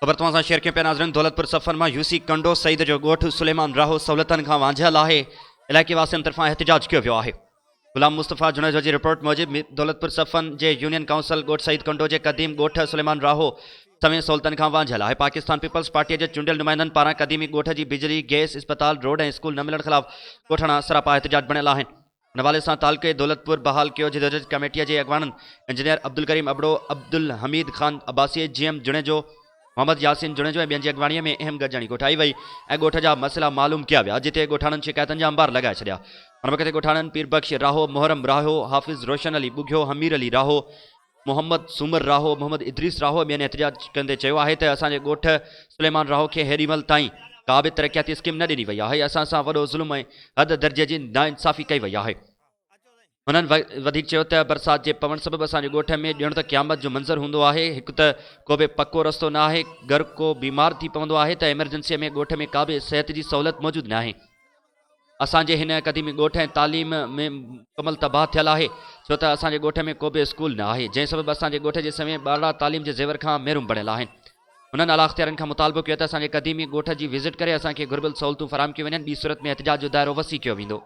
خبر توهان سان شيئر ڪيون پيا ناظرين دولتپور صفن مان يوسي ڪنڊو سعيد جو ڳوٺ سليمان راهو سهولتن کان وانجهيل آهي علائقي واسين طرفان احتجاج ڪيو ويو آهي غلام مصطفيٰ جوڻيجو جي رپورٽ موجب دولتپور صفن جي يونين ڪائونسل ڳوٺ سعيد ڪنڊو جي قديم ڳوٺ سليمان راهو سوين سهولتن کان وانجهيل آهي پاڪستان پيپلز پارٽي جي چونڊيل نمائندن پاران قديمي ڳوٺ جي بجلي گئس اسپتال روڊ ۽ اسڪول نه ملڻ خلاف ڳوٺاڻا سراپا احتجاج بڻيل آهن ان حوالي سان تعلقي دولتپور بحال ڪيو جدوجهد ڪميٽيء جي اڳواڻن انجنيئر عبدالڪريم ابڙو، عبدالحميد خان عباسي، جي ايم جوڻيجو، محمد ياسين جوڻيجو ۽ ٻين جي اڳواڻيء ۾ اهم گڏجاڻي ڪوٺائي وئي ۽ ڳوٺ جا مسئلا معلوم ڪيا ويا جتي ڳوٺاڻن شڪايتن جا انبار لڳائي ڇڏيا. ان وقت ڳوٺاڻن پير بخش راهو، محرم راهو، حافظ روشن علي ٻگهيو، حمير علي راهو، محمد سومر راهو، محمد ادريس راهو ۽ ٻين احتجاج ڪندي چيو آهي ته اسان جي ڳوٺ سليمان راهو کي هيڏي مهل تائين ڪا به ترقياتي اسڪيم نه ڏني وئي آهي، اسان سان وڏو ظلم ۽ حد درجي جي ناانصافي ڪئي وئي آهي. هنن وڌيڪ چيو ته برسات جي پوڻ سبب اسان جي ڳوٺ ۾ ڄڻ ته قيامت جو منظر هوندو آهي، هڪ ته ڪو به پڪو رستو نه آهي، گر ڪو بيمار ٿي پوندو آهي ته ايمرجنسي ۾ ڳوٺ ۾ ڪا به صحت جي سهولت موجود ناهي. اسان جي هن قديمي ڳوٺ ۽ تعليم ۾ مڪمل تباهه ٿيل آهي ڇو ته اسان جي ڳوٺ ۾ ڪو به اسڪول نه آهي جنهن سبب اسان جي ڳوٺ جي سوين ٻارڙا تعليم جي زيور کان محروم بڻيل آهن هنن اعليٰ اختيارين کان مطالبو ڪيو ته اسان جي قديمي ڳوٺ جي وزٽ ڪري اسان کي گهربل سهولتون فراهم ڪيون وڃن ٻي صورت ۾ احتجاج جو دائرو وسيع ڪيو ويندو.